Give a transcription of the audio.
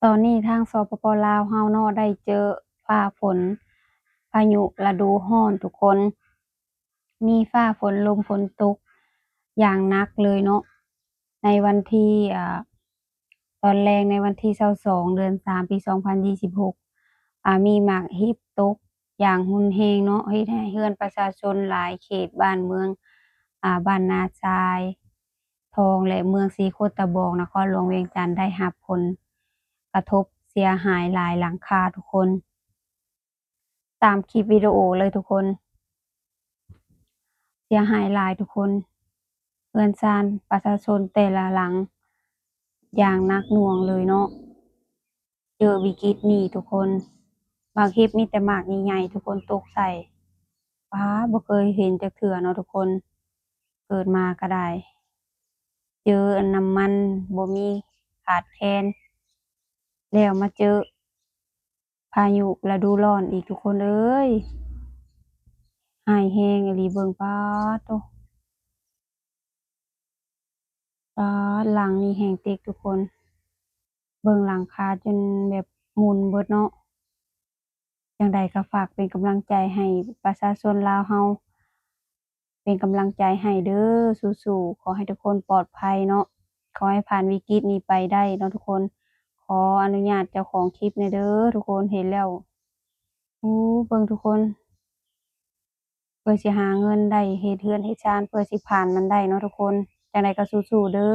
ຕອນນີ້ທາງ ສປປ ລາວເຮົາເນາະ ໄດ້ເຈີຟ້າຝົນ ພາຍຸລະດູຮ້ອນທຸກຄົນ ມີຟ້າຝົນລົມຝົນຕົກຢ່າງໜັກເລີຍເນາະ ໃນວັນທີ ອາ ຕອນແລງໃນວັນທີຊາວສອງ ເດືອນສາມ ປີສອງພັນຊາວຫົກ ອາ ມີໝາກເຫັບຕົກຢ່າງຮຸນແຮງເນາະ ເຮັດໃຫ້ເຮືອນປະຊາຊົນຫຼາຍເຂດບ້ານເມືອງ ອາ ບ້ານນາຊາຍທອງ ແລະ ເມືອງສີໂຄດຕະບອງ ນະຄອນຫຼວງວຽງຈັນ ໄດ້ຮັບຜົນກະທົບເສຍຫາຍຫຼາຍຫຼັງຄາທຸກຄົນ. ຕາມຄລິບວິດີໂອເລີຍທຸກຄົນ ເສຍຫາຍຫຼາຍທຸກຄົນ ເຮືອນຊານປະຊາຊົນແຕ່ລະຫຼັງຢ່າງໜັກໜ່ວງເລີຍເນາະ ເຈີວິກິດນີ້ທຸກຄົນ ໝາກເຫັບມີແຕ່ໝາກໃຫຍ່ໆ ທຸກຄົນ ຕົກໃສ່ ປາດ ບໍ່ເຄີຍເຫັນຈັກເທື່ອເນາະທຸກຄົນ ເກີດມາກະໄດ້ ເຈີອັນນ້ຳມັນບໍ່ມີຂາດແຄນ ແລ້ວມາເຈີ ພາຍຸລະດູຮ້ອນອີກທຸກຄົນເອີຍ ຮ້າຍແຮງອີ່ຫຼີ ເບິ່ງ ປາດໂທ້ ປາດ ຫຼັງນີ້ແຮງເຕັກທຸກຄົນ ເບິ່ງຫຼັງຄາຈົນແບບໝຸ່ນເບິດເນາະ ຈັ່ງໃດກະຝາກເປັນກຳລັງໃຈໃຫ້ປະຊາຊົນລາວເຮົາ ເປັນກຳລັງໃຈໃຫ້ເດີ ສູ້ໆ ຂໍໃຫ້ທຸກຄົນປອດໄພເນາະ ຂໍໃຫ້ຜ່ານວິກິດນີ້ໄປໄດ້ເນາະທຸກຄົນ ຂໍອະນຸຍາດເຈົ້າຂອງຄລິບແດ່ເດີທຸກຄົນ ເຫັນແລ້ວ ໂອ້ ເບິ່ງທຸກຄົນ ເພື່ອຊິຫາເງິນໄດ້ເຮັດເຮືອນເຮັດຊານ ເພື່ອຊິຜ່ານມັນໄດ້ເນາະທຸກຄົນ ຈັ່ງໃດກະສູ້ໆ ເດີ.